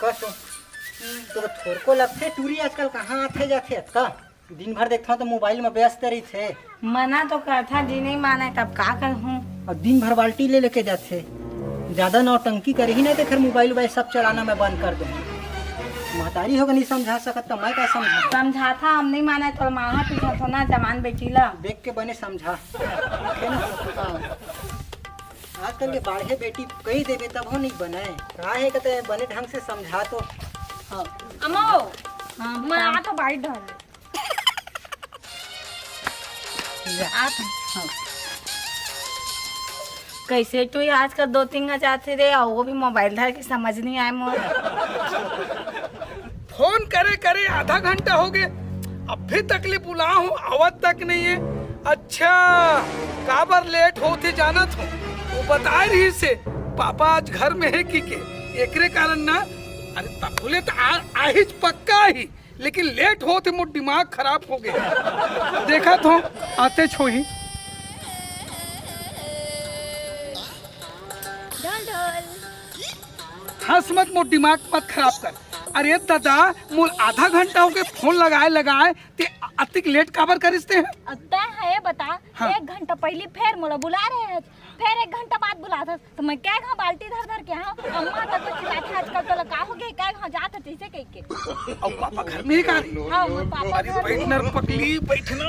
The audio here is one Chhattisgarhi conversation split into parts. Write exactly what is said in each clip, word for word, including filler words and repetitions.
कस, तोला थोरको लगथे टूरी आजकल कहाँ आथे जाथे अतका? दिन भर देखथव त मोबाइल म व्यस्त रहिथे। मना तो करथा जी, नहीं माने तब का करहूँ? अउ दिन भर बाल्टी ले लेके जाथे। ज्यादा नौटंकी करही ना, तेखर मोबाइल वोबाइल सब चलाना मैं बंद कर दूँ। महतारी होगे नहीं समझा सकत, त मैं का समझा? समझाथा हम, नहीं माने, तोर माँ हा पीछा थो ना, जवान बेटी ला। देख के बने समझा। ठीक है ना? हाँ। आजकल के बाढ़े बेटी कही देबे तब हो नहीं बने। का है कहते बने ढंग से समझा तो। हाँ। अम्मा, हाँ, मैं बता। आ तो बाइट धर। आप कैसे तू आजकल दो तीन हजार से रे, अउ वो भी मोबाइल धर के, समझ नहीं आए मोर। फोन करे करे आधा घंटा होगे, अभी तक ले बुलाहूँ, आवत तक नहीं है। अच्छा, काबर लेट होथे जानत हो? वो बताए रहिसे, पापा आज घर में है कि के, एकरे कारण ना। अरे तब बोले तो आ, आहिच पक्का ही, लेकिन लेट होथे, मोर दिमाग खराब होगे। देखत हो, आतेच होही। ढोल ढोल। हंस मत, मोर दिमाग मत खराब कर। अरे दादा, मोर आधा घंटा होगे फोन लगाए लगाए, ते अतिक लेट काबर करिस ते? अब तैं ह ये बता, हाँ। एक घंटा पहिली फेर मोला बुला रहे हस, फेर एक घंटा बाद बुलाथस, त मैं कै घांव बाल्टी धर धर के आंव? अम्मा तक तो चिल्लाथे आजकल, तोला का होगे, कै घांव जात हस तइसे कहिके। अउ पापा घर में ही का? हाँ, मोर पापा अरे घर में। बैठ ना रे पगली, बैठ ना।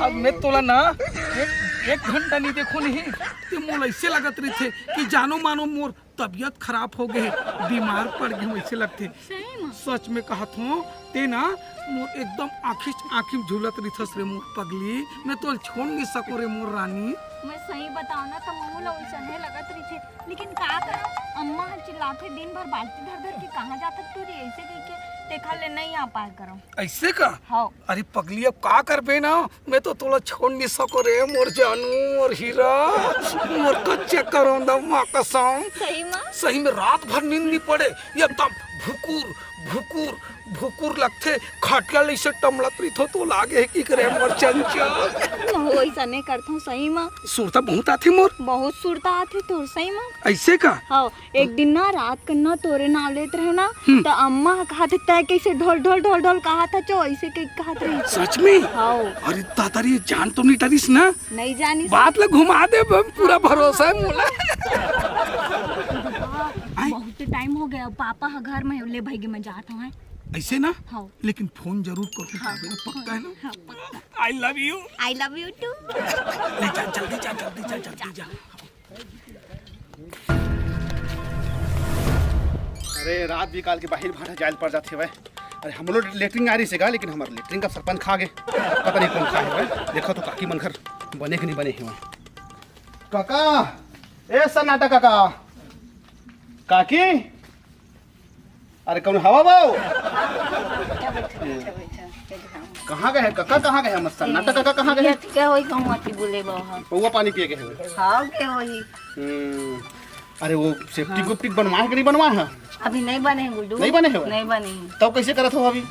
अब मैं तोला ना एक, एक घंटा नहीं देखूं नहीं, ते मोला ऐसे लगत रहिथे कि जानो मानो मोर तबीयत खराब होगे, बीमार पड़ गे हंव, ऐसे लगथे। सही में? सच में कहत हंव, ते ना मोर एकदम आँखी आँखी में झूलत रहिथस रे मोर पगली, मैं तोला छोड़ नहीं सकों रे मोर रानी। मैं सही बतांव ना त महूं ला वइसने लगत रहिथे, लेकिन का करंव, अम्मा ह चिल्लाथे दिन भर बाल्टी धर धर के, कहाँ जाथस टूरी, ऐसे कहिके, तेखर ले नहीं आ पाए करंव। ऐसे का? हाँ। अरे पगली, अब का करबे ना, मैं तो तोला छोड़ नहीं सकों रे मोर जानू, मोर हीरा, मोर कच्चा करौंदा, माँ कसम। सही में? सही में रात भर नींद नहीं पड़े, एकदम भुकुर भुकुर भुकुर लगथे, खटिया ले इसे टमलत रहिथंव तो लागे हे कि करे मोर चंचल। मैं वइसने करथंव सही में। सुरता बहुत आथे मोर। बहुत सुरता आथे तोर सही में। ऐसे का? हाँ, एक दिन ना रात कन ना तोरे नाव लेत रहेंव ना, हम्म। त अम्मा ह कहत हे, "तैं कइसे ढोल, ढोल, ढोल, ढोल कहत हस ओ?" अइसे कहिके कहत रहिस। सच में? हव। अरे दादा रे, जान तो नहीं डरिस ना? नहीं जानिस। बात ला घुमा देबे हम, पूरा भरोसा हे मोला। हाँ, आय? बहुत टाइम होगे, पापा ह घर में हे, ले भाई के मैं जात हंव। ऐसे ना? हव। लेकिन फोन जरूर करूँ, हाँ। पक्का हे ना? हाँ, पक्का। I love you। I love you too। ले जा, जल्दी जा, जल्दी जा, जल्दी जा। अरे, रात बिकाल के बाहिर भाटा जाए ल पड़ जात हवय। अरे, हमरो लेटरिन आय रहिसे गा, लेकिन हमर लेटरिन का सरपंच खा गे। पता नहीं कोन खाय हवय। देखत हों काकी मन घर बने कि नहीं बने हवय। काका, ए सन्नाटा काका, काकी, अरे कौन हवा बाव? बैठा, बैठा, बैठा, बैठा, बैठा। कहाँ गए हैं काका, कहाँ गए हैं? मस्त सन्नाटा काका कहाँ गए हैं? ये क्या होई कहूँ अति बोले बाव, हाँ। पौवा पानी पिए गए हैं। हाँ, क्या होई? हम्म। अरे वो सेप्टिक हाँ। वेप्टिक बनवाए हे कि नहीं बनवाए हे? अभी नहीं बने हे गुड्डू। नहीं बने हे? नहीं बने हे। तब कैसे करत हो अभी?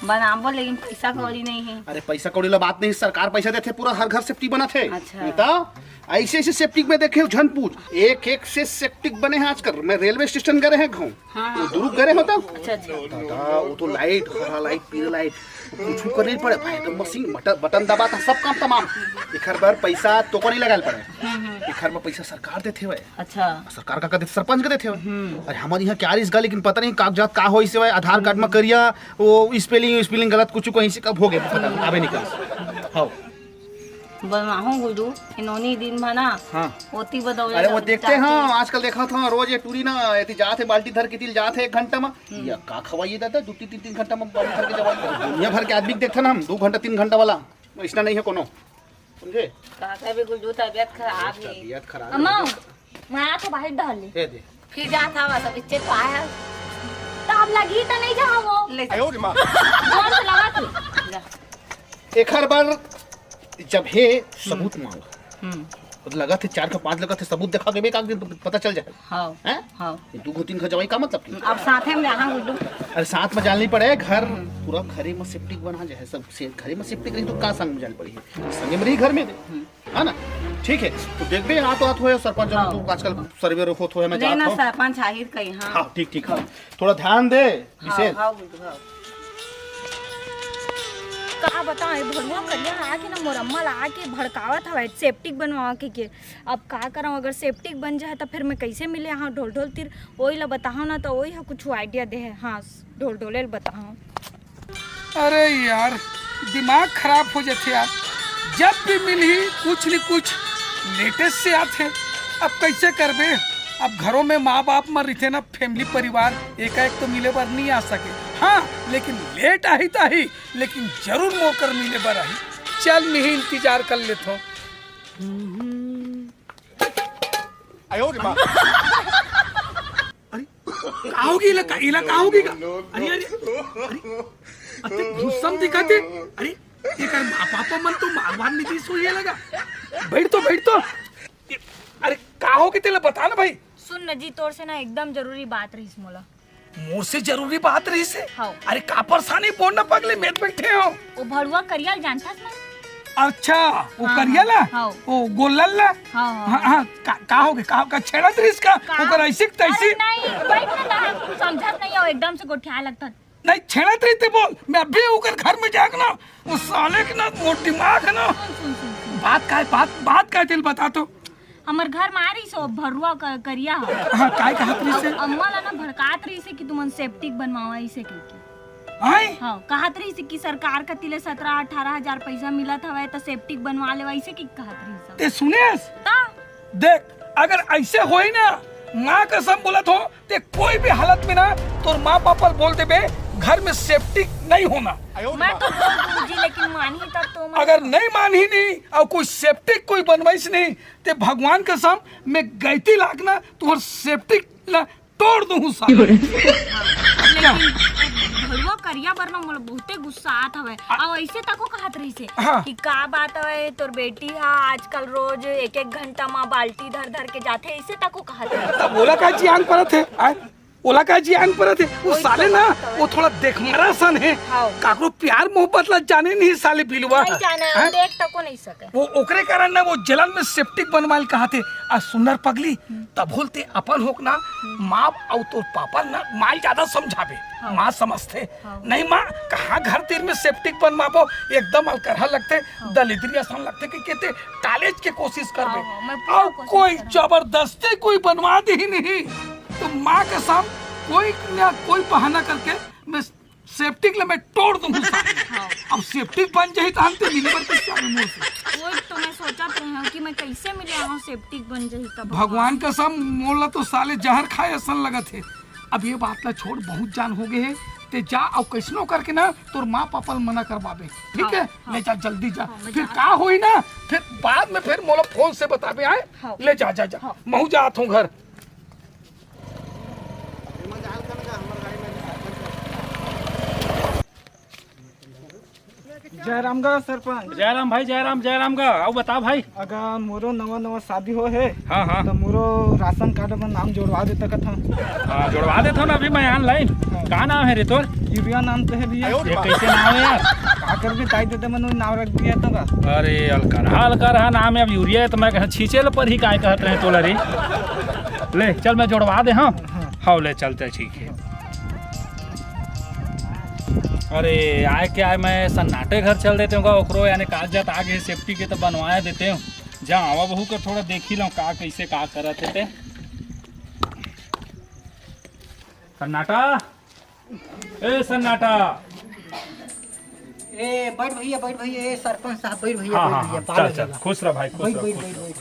बनाबो लेकिन पैसा कौड़ी नहीं हे। अरे पैसा कौड़ी ला बात नहीं, सरकार पैसा देथे, पूरा हर घर सेप्टिक बनत हे। अच्छा। तब ऐसे ऐसे सेप्टिक में देखे हो झन पूछ, एक एक से सेप्टिक बने हे आजकल। मैं रेलवे स्टेशन गए रहे घूम, हाँ, वो हाँ। दुरुग गए रहे हो तब? अच्छा, अच्छा। दादा, वो तो लाइट, हरा लाइट, पीला लाइट, कुछ ऊपर नहीं पड़े भाई, एकदम मशीन बटन, बटन दबा था, सब काम तमाम। एखर बर पैसा तो को नहीं लगाए ल पड़े, हम्म, हम्म। एखर बर पैसा सरकार देथे हवय। अच्छा। सरकार का देथे, सरपंच का देथे हवय। हम्म। अरे हमर यहाँ क्या रिस गा, लेकिन पता नहीं कागजात का होइस हवय, आधार कार्ड में करिया, वो स्पेलिंग, स्पेलिंग गलत कुछ कहीं से कब हो गए, पता नहीं, आबे नहीं करिस। हाँ। बनवाहूँ गुड्डू, इन्होंने दिन भर ना, हाँ। ओती बदौले अरे वो जाओ, देखते हैं, जाके। आजकल देखा था रोज ये टूरी ना, एती जात हे बाल्टी धर के तिल जात हे एक घंटा में। हम्म। या का खवाइए दादा, दो तीन, तीन, तीन घंटा में बाल्टी धर के जवाई। दुनिया भर के आदमी के देखते ना हम, दो घंटा, तीन घंटा वाला, इसना नहीं है कोनो। समझे? का कहबे गुड्डू, तबीयत खराब हे। तबीयत खराब हे। अम्मा, मैं आ तो बाहर डाल ले। दे दे। फिर जात हवा सब इच्चे पाया। तो अब लगी तो नहीं जा वो। ले। आयो रे माँ। जोर से लगा तू। जा। एखर बर जब हे सबूत मांग। हम्म। तो लगा थे चार का पांच लगा थे सबूत दिखा के बे, एक आध दिन तो पता चल जाए। हाँ। हैं? हाँ। ये दू घो तीन घो जवाई का मतलब की? अब साथे में रहा गुड्डू। अरे साथ में जान नहीं पड़े, घर हम्म। पूरा घरे में सेप्टिक बना जाए, सब से घरे में सेप्टिक रही तो का संग में जान पड़ी? संगे में रही घर में दे। हम्म। है ना? ठीक है, तो देखबे, आत आत होय सरपंच, हाँ। तो आजकल सर्वे रोखोत होय, मैं नहीं जात ना, हूँ। सरपंच आहिर कहीं, हाँ। हाँ, ठीक, ठीक, हाँ। थोड़ा ध्यान दे, हाँ, विशेष। हाँ, बुद्धू, हाँ। का बताओ, ये भड़ुआ करिया आके ना मोर अम्मा ला आके भड़कावत हवय, सेप्टिक बनवा के, के। अब का करव, अगर सेप्टिक बन जाए तो फिर मैं कैसे मिले? हाँ, ढोल ढोल तीर, वही ला बताओ ना, तो वही हा कुछ आइडिया दे है। हाँ, ढोल ढोले ला बताओ। अरे यार, दिमाग खराब हो जाथे यार। जब भी मिलही, कुछ न कुछ लेटेस्ट से आथे। अब कैसे करबे? अब घरों में माँ बाप मन रहिथे ना, फैमिली परिवार एकाएक तो मिले बर नहीं आ सके। हाँ, लेकिन लेट आही ताही, लेकिन जरूर मोकर मिले बर आही। चल, मिही इंतजार कर लेथों। अरे, का होगे इला, का, इला का होगे का? अरे, अरे, अरे, अते गुस्सा म दिखत हे। अरे, एकर माँ पापा मन तो मारवार नहीं दीस होही लगा। बैठ तो, बैठ तो। अरे, का होगे तेला बता ना भाई। सुन न जी, तोर से ना एकदम जरूरी बात रहिस मोला। मोर से जरूरी बात रहिस हे? हाँ। अरे, का परेशानी, बोल ना पगली, मैं बैठे हूँ। वो भड़ुआ करिया ल जानथस ना? अच्छा, वो हाँ, करिया ला? हाँ। वो गोल्लल ला? हाँ, हाँ, हाँ, हाँ। हाँ, का, का होगे? का, का छेड़त रहिस का? का? ओकर ऐसी के तैसी? अरे नहीं, बैठ ना, ना, तू समझत नहीं हो, एकदम से गोठियाए लगथस। नहीं, छेड़त रहिस ते बोल, मैं अभी ओकर घर में जाके ना, वो साले के ना, मोर दिमाग है ना। सुन, सुन, सुन, सुन। बात का है, बात, बात का है, तेला बता तो। हमर घर में आ रहिस हे, भड़ुआ क-, करिया ह। हाँ, काय कहत रहिस हे? अम्मा ला ना भड़कात रहिस हे कि तुमन सेप्टिक बनवावा, इसे कहिके। आय? हाँ, कहत रहिस हे कि सरकार कति ले सत्रह अठारह हजार पैसा मिलत हवय, त सेप्टिक बनवा लेवा, इसे कि कहत रहिस हे। ते सुनेस? त? देख, अगर ऐसे होई ना, माँ कसम बोलत हो, ते कोई भी हालत में ना, तोर माँ पापा ल बोल देबे, घर में सेप्टिक नहीं होना। मैं तो बोल दूँ जी, लेकिन मानही तब तो मैं अगर नहीं मानही नहीं, और कोई सेप्टिक कोई बनवाइस नहीं, ते भगवान कसम, मैं गैती लाग ना, तुहर सेप्टिक ला तोड़ दूँ साले। लेकिन भड़ुआ करिया बर ना मोला बहुते गुस्सा आत हवय। आ- अउ ऐसे तको कहत रहिस हे हाँ। कि का बात हवय, तोर बेटी हा आजकल रोज एक एक घंटा मा बाल्टी धर धर के जाथे, ऐसे तको कहत रहिस। तब ओला का जियान परत हे? आय? ओला का जियान परत हे? वो वही साले तो ना, बात हवय। वो थोड़ा देखमरा सन हे। हाँ। काकरो प्यार मोहब्बत ला जाने नहीं साले बिलवा। नहीं जाने, हैं? देख तको नहीं सके। वो ओकरे कारण ना वो जलन में सेप्टिक बनवाइल कहत हे। आ सुन न पगली, हम्म। तभो ले ते अपन होक ना, हम्म। माँ अउ तोर पापा ना माँ ल ज्यादा समझाबे। हाँ। माँ समझथे। हाँ। नहीं माँ, कहाँ घर तीर में सेप्टिक बनवाबो, एकदम अलकरहा लगथे, हाँ। दलिद्री असन लगथे कि कहते कॉलेज के कोशिश करबे। हाँ, हाँ, मैं पूरा अउ कोशिश कोई करहूँ। जबरदस्ती कोई बनवा दे ही नहीं, तो माँ के सामने कोई ना कोई बहाना करके मैं सेप्टिक ले मैं तोड़ दूँ साले। हाँ। अब सेप्टिक बन जाही त हम ते मिले बर किस साले मोर से? वो तो मैं सोचत रहे हूँ कि मैं कैसे मिले आऊँ, सेप्टिक बन जाही तब। भगवान कसम, मोला तो साले जहर खाए असन लगत हे। अब ये बात ला छोड़, बहुत जान हो गए हे, ते जा अउ कैसनो करके ना तोर माँ पापा ल मना करवाबे, ठीक हाँ, है? हाँ। ले जा, जल्दी जा। हाँ, मैं फिर जा का होई ना, फिर बाद में फिर मोला फोन से बताबे आए। हाँ। ले जा, जा, जा। हाँ। महूँ जात हूँ घर। जय राम गा सरपंच। जय राम भाई, जय राम, जय राम गा। अउ बता भाई। अगर मोरो नवा नवा शादी हो हे, हाँ, हाँ। तो मोरो राशन कार्ड में नाम जोड़वा देता कथा। हाँ, जोड़वा देता हूँ ना अभी मैं online। हाँ। का नाम हे रे तोर? यूरिया नाम तो हे भैया। ये कैसे नाम हे यार? का करबे, ताई ददा मन नाम रख दिया तो का। अरे अलकरहा, अलकरहा नाम हे, अब यूरिया हे तो मैं कहा छींचे ल परही, काय कहत रहे तोला रे। ले चल मैं जोड़वा दे, हाँ। हाँ। हाँ, ले चलते, ठीक है। अरे आय के आय मैं सन्नाटे घर चल देते हूँ गा, ओकरो यानी कागजात आ गए सेप्टिक के, तो बनवाया देते हूँ। जा आवा बहू के थोड़ा देखी लूँ का कैसे का करत हे ते। सन्नाटा, ए सन्नाटा। ए बैठ भैया, बैठ भैया, ए सरपंच साहब, बैठ भैया, हाँ, बैठ हाँ, भैया, हाँ, बाल चल, चल, भैया। खुश रह भाई, खुश बैठ, रह, बैठ, खुश बैठ, रह। बैठ।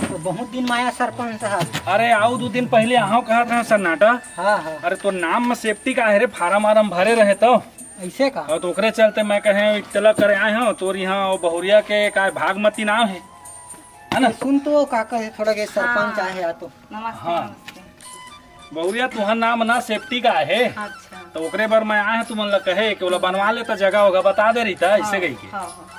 तो बहुत दिन में आया सरपंच साहब। अरे, आओ, दो दिन पहले आओ कहत रहे सन्नाटा। हाँ, हाँ। अरे, तोर नाम में सेप्टिक आहे रे, फार्म वार्म भरे रहे तो। ऐसे का? हाँ, तो ओकरे चलते मैं कहे इतला करे आए हूँ, तोर यहाँ वो बहुरिया के का भागमती नाम है, है ना? सुन तो, का कहे, थोड़ा के सरपंच हाँ। आहे आ तो। नमस्ते, हाँ। नमस्ते। बहुरिया, तुहर नाम ना सेप्टिक आहे। अच्छा। तो ओकरे बर मैं आए हूँ तुमन ला कहे कि ओला बनवा ले, तो जगह होगा बता दे रही था, ऐसे हाँ, कही के। हाँ, हाँ।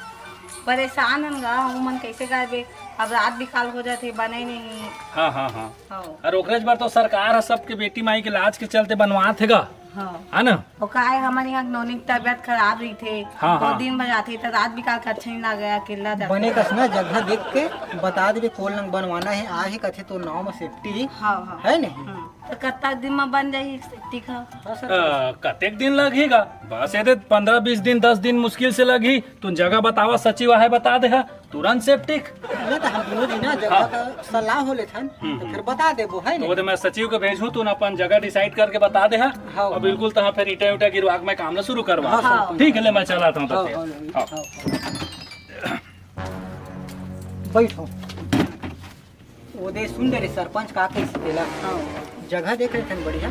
परेशान हन गा, उमन कैसे करबे? अब रात बिकाल हो जाथे, बने नहीं। हाँ, हाँ, हाँ। हाँ। अरे ओकरे बर तो सरकार ह सबके बेटी माई के लाज के चलते बनवात हे गा। हाँ। है ना? वो का है, हमर यहाँ नोनी की तबीयत खराब रही थे, हाँ, तो हाँ। दिन भर जाते तो रात बिकाल के अच्छा नहीं लगे, अकेला जाते। बने कस ना जगह देख के बता देबे, कोन लंग बनवाना है, आ ही कथे तो नाव में सेफ्टी हाँ, हाँ। है नहीं? हम्म। तो कतक दिन में बन जाही सेफ्टी का? अ, कतेक दिन लगही गा? बस ये दे पंद्रह बीस दिन, दस दिन मुश्किल से लगही। तुम जगह बतावा, सचिव आहे बता दे हा, तुरंत सेप्टिक। नहीं तो हम दोनों जी ना जगह हाँ। का सलाह हो लेथन, हम्म, तो हम्म। फिर बता देबो, है तो ना? वो तो मैं सचिव को भेजूँ, तू ना अपन जगह डिसाइड करके बता दे हा। हाँ। और बिल्कुल तो हाँ, फिर ईटा उटा गिरवा के मैं काम ना शुरू करवा। हाँ, हाँ। ठीक है, ले मैं चला था हूँ तो हाँ, फिर। हाँ, हाँ। हाँ। बैठो। वो दे सुन दे रे सरपंच का कइसे तेला। हाँ। जगह देख रहे थे बढ़िया।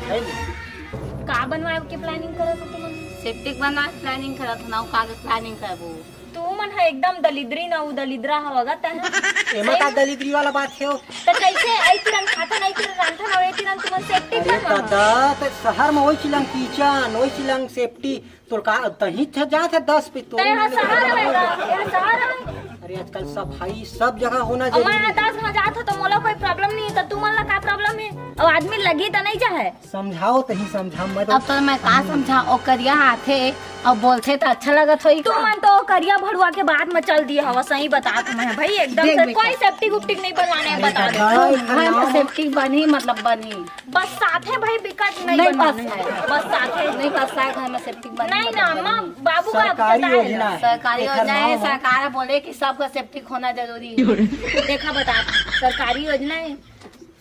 है ना? का बनवाए के प्लानिंग करत हो तुमन? सेप्टिक बनवाए प्लानिंग करत हो ना, का प्लानिंग करबो? तू मन ह एकदम दलिद्री ना, उ दलिद्रा हवगा तह। एमा का दलिद्री वाला बात है हो? त कैसे आई तिरन खाता नहीं तिरन रांधन और ए तिरन तुमन सेप्टिक अरे बनवा? दादा, त शहर में वही चिलंग किचन, वही चिलंग सेफ्टी, तोर का तही थ जात है दस पे तो। तय हा शहर है ना, ये शहर है। अरे आजकल सफाई सब जगह होना जरूरी है। दस में जात हो तो मोला कोई प्रॉब्लम नहीं है, तो तुमन ला का प्रॉब्लम है? अब आदमी लगी तो नहीं जा है। समझाओ तही समझा, मैं तो अब तो मैं का समझा, ओ करिया आथे, अब बोलथे तो अच्छा लगत होई। तुमन तो ओ करिया भड़ुआ के बात में चल दिए हवा, सही बता तुम्हें भाई, एकदम देख से बेटा। कोई सेप्टिक उप्टिक नहीं बनवाने हैं, अरे बता दो। दादा, घर में सेप्टिक बनी, मतलब बनी। बस साथे भाई, बिकट नहीं नहीं बनवाने बस हैं। बस साथे। नहीं बस साथ घर में सेप्टिक बनी नहीं ना, मतलब अम्मा, बनी। बाबू का सरकारी पता है। योजना। सरकारी एकर योजना है, नाम है। सरकार बोले कि सबका सेप्टिक होना जरूरी है। देखा बता, सरकारी योजना है,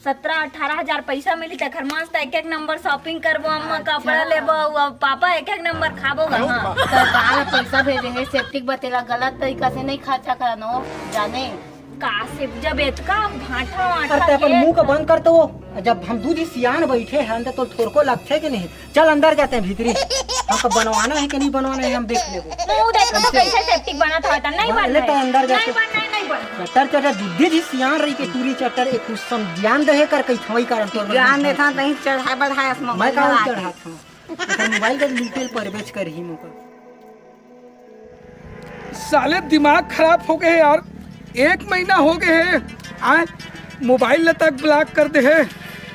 सत्रह अठारह हजार पैसा मिली, तेखर मस्त एक एक नंबर शॉपिंग करबो, अम्मा अच्छा। कपड़ा लेबो, अब पापा एक एक नंबर खाबो गा। हाँ। सरकार पैसा भेजे है, सेप्टिक बतेला गलत तरीका से नहीं खर्चा करनो, जाने। का से जब एतका भांठा वांठा अरे, ते अपन के मुंह का बंद कर तो। जब हम दू झी सियान बैठे हैं, तो तोल थोड़को लगथे कि नहीं? चल, अंदर जाते हैं भीतरी। हमको बनवाना है कि नहीं बनवाना है, हम देख लेबो। मुंह देख लो, कैसे? कैसे सेप्टिक बना था, नहीं बन बन ले तो रहा है। अंदर जाते। नहीं बन, नहीं, नहीं बन। चटर, चटर, दू झी सियान रही के टूरी चटर, एक कुछ सम ज्ञान दे कर कही थवई कारण तोर ज्ञान देता नहीं चढ़ाए बढ़ाए असमा मैं का चढ़ा था। एकर मोबाइल के डिटेल पर बेच कर ही मुका। साले दिमाग खराब हो गए यार, एक महीना हो गए है, आए मोबाइल ल तक ब्लॉक कर दे है,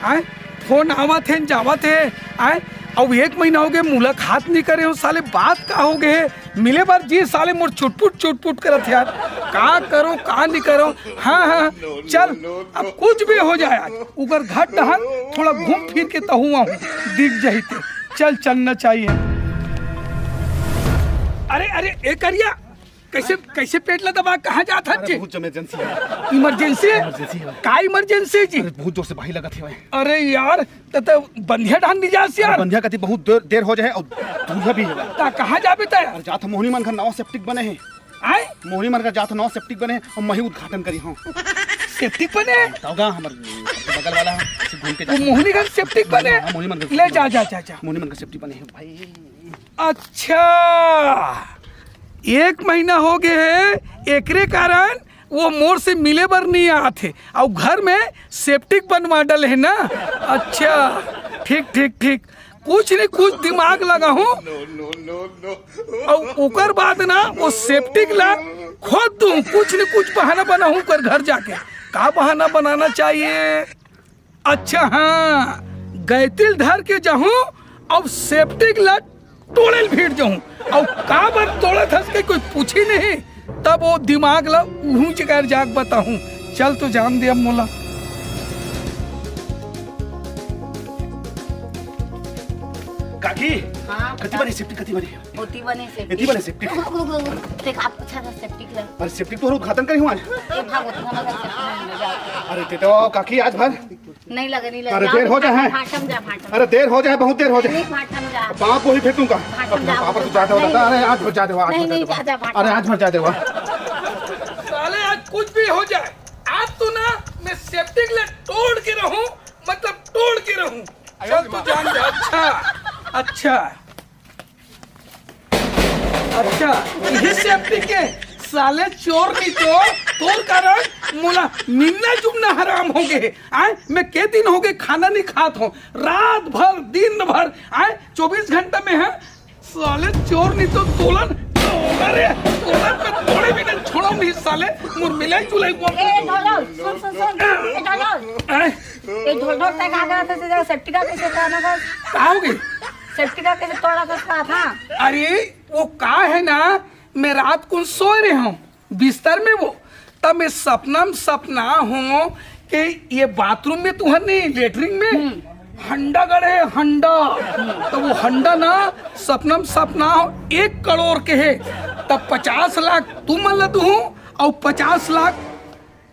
आए फोन आवत है जावत है, आए अब एक महीना हो गए मुलाकात नहीं करे हो, साले बात का हो गए है, मिले बार जी साले मोर चुटपुट चुटपुट करत यार, का करो का नहीं करो। हाँ हाँ, चल अब कुछ भी हो जाए, आज उगर घाट डहन थोड़ा घूम फिर के तहु आहूँ, दिख जाही ते। चल चलना चाहिए। अरे अरे ए करिया, कैसे कैसे पेट ला दबा, कहाँ जात हस अरे जी? बहुत इमरजेंसी है। इमरजेंसी है? इमरजेंसी है। का इमरजेंसी है जी? अरे बहुत जोर से बाही लगत है भाई। अरे यार, त त बंधिया डाल दी जास अरे यार। बंधिया कती बहुत देर, देर हो जाए और दूरिया भी है। त कहाँ जाबे त? अरे जात मोहनी मन घर नवा सेप्टिक बने है। आए? मोहनी मन घर जात नवा सेप्टिक बने है और मही उद्घाटन करी हूँ। सेप्टिक बने है? तौगा हमर बगल वाला है, ऐसे घूम के वो जाते हैं। मोहनी घर सेप्टिक बने है? हाँ, मोहनी मन घर ले सेप्टिक जा, बने। जा, जा, जा। मोहनी मन घर सेप्टिक बने है भाई। अच्छा, एक महीना हो गए है, एकरे कारण वो मोर से मिले बर नहीं आत हे, अउ घर में सेप्टिक बनवा डले है ना। अच्छा, ठीक ठीक ठीक, कुछ नहीं कुछ दिमाग लगाहूँ, अउ ओकर बाद ना वो सेप्टिक ला खोद दूँ, कुछ नहीं कुछ बहाना बनाहूँ ओकर घर जाके। का बहाना बनाना चाहिए? अच्छा हाँ, गैतिल धर के जाहूँ, अब सेप्टिक ला तोड़े ल भीड़ जाहूँ। अब काबर तोड़त हस के कोई पूछी नहीं, तब वो दिमाग ला उहूँ जगह जाके बताहूँ। चल तो जान दे अब मोला। काकी, हाँ, कति बता। बने सेप्टिक, कति बने? ओती बने सेप्टिक। एती बने सेप्टिक। रुक, रुक, रुक, रुक। देख, आप अच्छा था सेप्टिक ला। अरे सेप्टिक तो उद्घाटन करी हूँ आज। ए, भाग, ओती हमारे घर सेप्टिक नहीं ले जाओ। अरे दे दो काकी आज भर। नहीं लगे, नहीं लगे। अरे जाओ, देर हो जाए, भाटम हैं? जा, भाटम। अरे देर हो जाए, बहुत देर हो जाए। नहीं, भाटम जा। बाप वही फेंकूंगा। भाटम अपना जा, बाप तो जाते हो भाटम। अरे आज भर जा दे, आज नहीं, भर जा नहीं, दे। जा, जा, भाटम। अरे आज भर जा दे। साले आज कुछ भी हो जाए, आज तो ना मैं सेप्टिक ले तोड़ के रहूं, मतलब तोड़ के रहूं। चल तो जान दे। अच्छा, अच्छा। अच्छा, इही सेप्टिक के साले चोर नहीं तो तोर कारण मोला मिलना जुलना हराम हो गए। आए, मैं के दिन हो गए खाना नहीं खात हूँ, रात भर दिन भर आए चौबीस घंटा में है। साले चोर नहीं तो तोलन अरे, तोला तो थोड़े भी नहीं छोड़ो नहीं साले, मोर मिलाई जुलाई बोल। ए, ए, ढोलक, सुन, सुन, सुन। ए, ढोलक। ए? ए, ढोलक, तैं का करत हस, सेफ्टी का कैसे तोड़त हस? का हो गे? सेफ्टी का कैसे तोड़त हस का था? अरे, वो का है ना, मैं रात को सोए रहे हूँ बिस्तर में वो, तब मैं सपना में सपना हूँ कि ये बाथरूम में तुहर नहीं, लेटरिन में हंडा गड़े है, हंडा। तो वो हंडा ना, सपना में सपना हो, एक करोड़ के है, तब पचास लाख तुमन ला दूँ और पचास लाख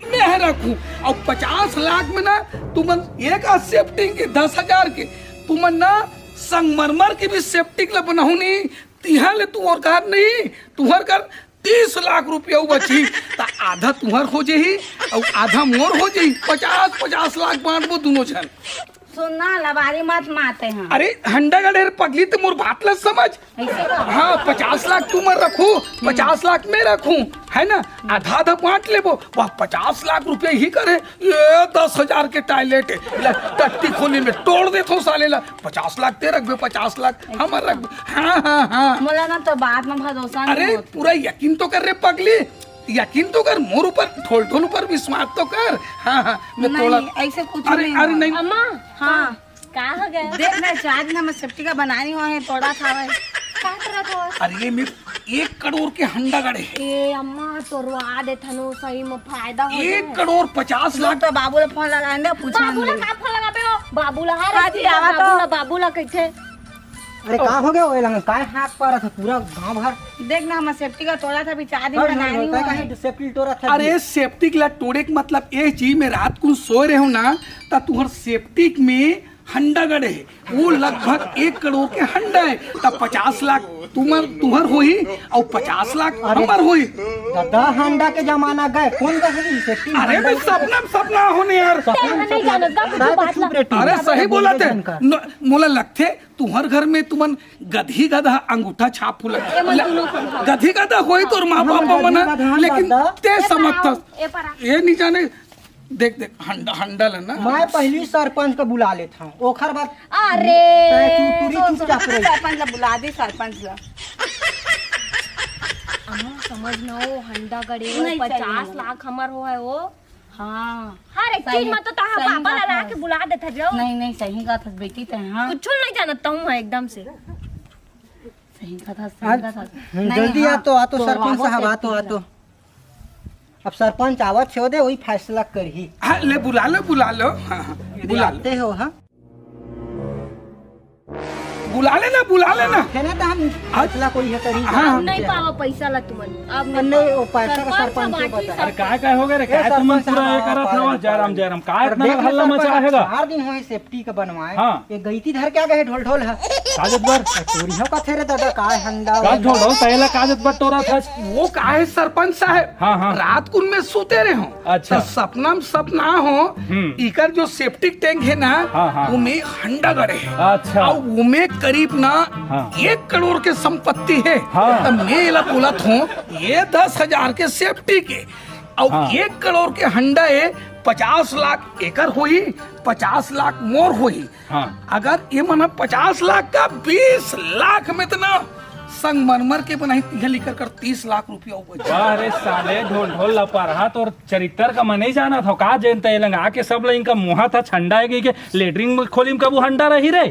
मैं रखूँ। और पचास लाख में ना तुमन एक सेफ्टी के दस हजार के, तुमन ना संगमरमर के भी सेफ्टी ला बनाहू नहीं, तिहा ले तुहर घर नहीं, तुहर घर तीस लाख रुपया बची, त आधा तुहर हो जाही और आधा मोर हो जाही। पचास पचास लाख बांटबो दोनों झन। सुन ना, लबारी मत मारते हैं। अरे हंडा गड़े रे पगली, ते मोर बात ला समझ। ऐसे का? हाँ, पचास लाख तुमन रखू, पचास लाख मैं रखूँ, है ना? आधा आधा बांट लेबो। वह पचास लाख रुपया ही करे, ये दस हजार के टॉयलेट है, ले, टट्टी खोली में तोड़ देथो साले ला। पचास लाख ते रखबे, पचास लाख हमर रखबे। हाँ, हाँ, हाँ। मोला ना तो बात में भरोसा नहीं अरे, होता। पूरा यकीन तो कर रे पगली, यकीन तो कर, मोर ऊपर, ढोल ढोल ऊपर विश्वास तो कर। हाँ, हाँ, मैं नहीं, तोड़ा ऐसे कुछ अरे, नहीं अरे हुआ। नहीं। अम्मा, हाँ। का हो गया? देख ना, चार दिन हम सेफ्टी का बनानी हुआ है, तोड़ा था भाई। का करत हो? अरे, मैं एक करोड़ के हंडा गड़े है। ए अम्मा, तोरवा देथन, सही में फायदा हो एक जाए। करोड़ पचास लाख। तो बाबू ला फोन लगा दे, पूछा बाबू ला हमने। का फोन लगाबे हो? बाबू ला, हर हाँ जी, चीज आवा बाबू तो। ला, बाबू ला कहिथे। अरे, का हो गया वो लंग? काय हाथ पर था पूरा गांव भर? देख ना, हम सेफ्टी का तोड़ा था, अभी चार दिन और बनानी हुआ है। सेफ्टी तोड़ा था अरे, सेफ्टी ला तोड़े के मतलब ये जी, मैं रात को सोए रहे हूँ ना, त तुहर सेफ्टी में हंडा गड़े है, वो लगभग एक करोड़ के हंडा है, तब पचास लाख तुमर, तुहर होही और पचास लाख अरे, हमर होही। दादा, हंडा के जमाना गए, कौन गए है सेफ्टी में अरे हंडा भाई, के? सपना, सपना होने यार। सपना, तें नहीं सपना। जानत का, कुछ बात ला। अरे सही बोला थे। न, मोला लगथे, तुहर घर में तुमन गधी गधा अंगूठा छाप फुला। ए, मन ल-, दोनों को उठा। गधी गधा होई तोर माँ बाप मन, लेकिन ते समझथस। ए, नहीं जाने, देख, देख, हंडा, हंडा लेना। मैं पहली सरपंच को बुला लेता हूँ, ओखर बाद अरे, तू, तू, तू चुपचाप रही। सरपंच ला बुला दे, सरपंच ला। अम्मा, समझ न हो, हंडा गड़े हो, नहीं, सही पचास लाख हमर हो है वो। हाँ। हर एक चीज में तो तहां पापा ला ला के बुला देत हस। नहीं, नहीं, सही बात है बेटी, ते हाँ। कुछ नहीं जानत हूँ मैं एकदम से। सही कथा, सही कथा। हम्म, नहीं, जल्दी आ हाँ, तो, आ तो, तो सरपंच साहब, आ तो, आ तो। अब सरपंच आवत हे, दे वही फैसला करही। हाँ, ले बुला लो, बुला लो। हाँ, हाँ, यदि बुला लो। आते हो, हाँ। बुला लेना, बुला लेना। है ना, तो हम आज फैसला कोई है करी। हाँ। नहीं पावा पैसा ला तुमन। अब नहीं, वो पैसा का सरपंच के बता। अरे, काय, काय हो गया रे? काय तुमन पूरा ये करत हवा? जयराम, जयराम, काय इतना हल्ला मचा हेगा? चार दिन होए सेफ्टी का बनवाए। हाँ। ये गईती धर के आ गए ढोल ढोल है। काजत बर? चोरी हो का थे रे दादा, काय हंडा का ढोल ढोल? पहला काजत बर टोरा था। वो का है सरपंच साहब? हाँ, हाँ। रात कुन में सोते रहे हो। अच्छा। तो सपना में सपना हो, हम्म। इकर जो सेप्टिक टैंक है ना, हाँ, हाँ। वो में हंडा गड़े है। अच्छा। और वो में करीब ना हाँ। एक करोड़ के संपत्ति है। हाँ। तो मैं एला बोलत हूँ, ये दस हजार के सेप्टिक है और हाँ। एक करोड़ के हंडा है, पचास लाख एकर होई, पचास लाख मोर होई। हाँ। अगर ये मन पचास लाख का बीस लाख में इतना संगमरमर के बनाई, तिहा लिकर कर तीस लाख रुपया उपज। वाह रे साले, ढोल ढोल लपरहा, तोर चरित्र का मैं नहीं जानत हव का? जेन तय लंग आके सब लइका मुहा था छंडा है कि के लेटरिन में खोली में कबू हंडा रही रे,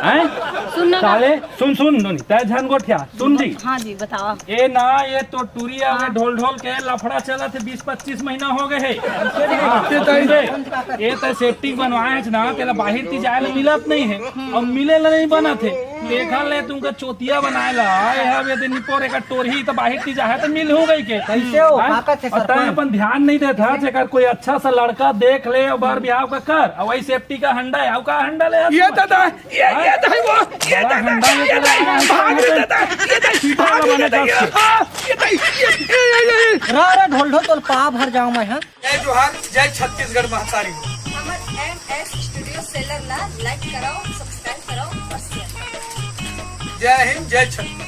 हैं? सुन ना साले, सुन, सुन, नोनी, तय झन गोठिया, सुन जी। हाँ जी, बतावा। ए ना, ये तो टूरी अउ हाँ। ढोल ढोल के लफड़ा चलत हे, बीस पच्चीस महीना हो गए हे। हाँ, ये तो सुन बे, ये तो सेप्टिक बनवाए हे ना, तेला बाहिर ती जाए ले मिलत नहीं है, और मिले ले नहीं बनत हे। देखा ले तुमका चोतिया बनाए ला, आए हे अब ये दिन निपोर एक टोरही तो बाहिर ती जाए तो मिल हो गई के। कैसे हो? हैं? काका थे और तैं सरपंच? अपन ध्यान नहीं देता, जेकर कोई अच्छा सा लड़का देख ले और बार ब्याह का कर, और वही सेप्टिक का हंडा है, और का हंडा ले ये दादा, ये, ये दाई वो, ये बड़ा दादा, हंडा ये लेके दाई, आया है, भाग रे दादा, ये दाई, सीधा भाग वाला रे बने दादा, दस ये, हाँ, ये दाई, ये, ये, ये, ये, ये। रा, रा, ढोल, ढोल, तोल पा भर जाऊं मैं, हाँ। जय जोहार, जय छत्तीसगढ़ महतारी। हमर एम एस स्टूडियो सेलर ला लाइक कराओ, सब्सक्राइब कराओ और शेयर कराओ। जय हिंद, जय छत्तीसगढ़।